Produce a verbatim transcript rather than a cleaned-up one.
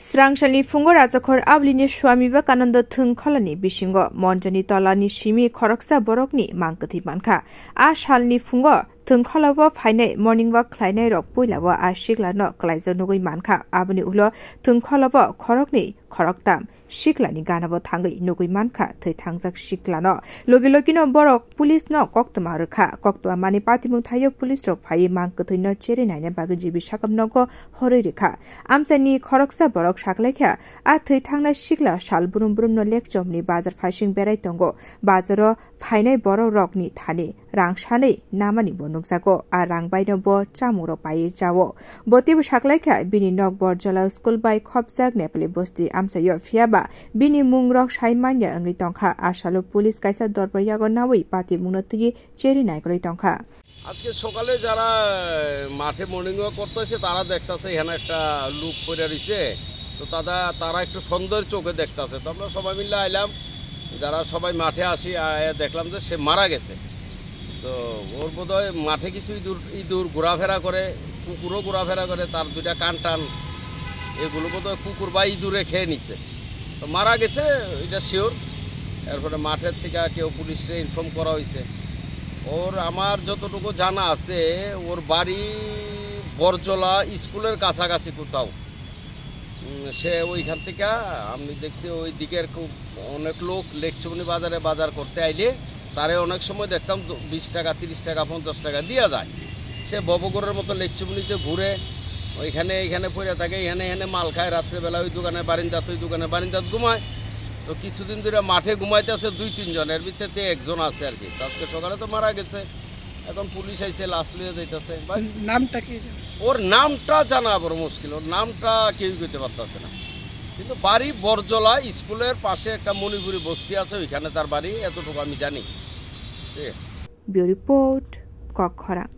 Srangsalni phungo Rajakhor Ablini Swami Vivekananda thwngkholani bisingo monjani tolani simi khoroksa borokni mang kwthwi mankha. A salni phungo thwngkholobo phainai morning walk khlainairok puilabo a siklano kwlaijak nugwi mankha. Aboni ulo thwngkholobo khoroknwi khoroktam siklani ganabo thangwi nugwi mankha thwi thangjak siklano. Logi logino borok police no koktwma rwkha. Koktwma mani patimung thaio police rok phaiwi mang kwthwino cherwi naina bagwi G B sakam nogo horwi rwkha. Amchaini khoroksa borok saklaikha, a thwi thangnai sikla sal brum brumno lekchomni bazar phaising berai tongo. Bazaro phainai borok rokni thani rang sanwi namani bo nukjago. A rang baino bo chamungrok paiwi chao. Bo teibo saklaikha, bini nok Borjola school bai khopjak Nepali bosti amchaio, phiyaba bini mungrok sai manya wngwi tongkha. A salo police kaisa dorbar yago nawi patimungno twiwi cherwi naikolwi tongkha. আজকে সকালে যারা, আহ, মাঠে morning walk করতে হয়েছে, তারা দেখতাছে এখানে একটা লোক পড়ে রইছে। তো তারা, তারা একটু সন্দেহের চোখে দেখতাছে। তো আমরা সবাই মিলে আইলাম, যারা সবাই মাঠে আসি, আয়া দেখলাম যে সে মারা গেছে। তো ওর বোধহয় মাঠে কিছু ইঁদুর, ইঁদুর ঘোরাফেরা করে, কুকুরও ঘোরাফেরা করে, তার দুইটা কান টান, এগুলো বোধহয় কুকুর বা ইঁদুরে খেয়ে নিছে। তো মারা গেছে, এটা শিওর। এরপরে মাঠের থেকে কেউ পুলিশে ইনফর্ম করা হয়েছে। ওর, আমার যতটুকু জানা আছে, ওর বাড়ি বরজলা স্কুলের কাছাকাছি কোথাও। উম, সে ওইখান থেকে, আমি দেখছি ওই দিকের খুব অনেক লোক লেকচুমনি বাজারে বাজার করতে আইলে তারে অনেক সময় দেখতাম দ-, বিশ টাকা, তিরিশ টাকা, পঞ্চাশ টাকা দিয়া যায়। সে ববগরের মতো লেকচুমনিতে ঘুরে, ওইখানে এইখানে পড়ে থাকে, এখানে এখানে মাল খায়, রাত্রেবেলা ওই দোকানে বারিন্দাত, ওই দোকানে বারিন্দাত ঘুমায়। তো কিছুদিন ধরে মাঠে ঘুমাইতেছে দুই তিনজন, এর ভিতরে একজন আছে আর কি। তো আজকে সকালে তো মারা গেছে, এখন পুলিশ আইছে, লাশ লইয়া যাইতেছে। বাস। নামটা কি জানো? ওর নামটা জানা বড় মুশকিল, ওর নামটা কেউ কইতে পারতেছে না। কিন্তু বাড়ি বরজলা স্কুলের পাশে একটা মণিপুরি বস্তি আছে, ওইখানে তার বাড়ি, এতটুকু আমি জানি। ঠিক আছে। Bureau Report, Kokkhorang.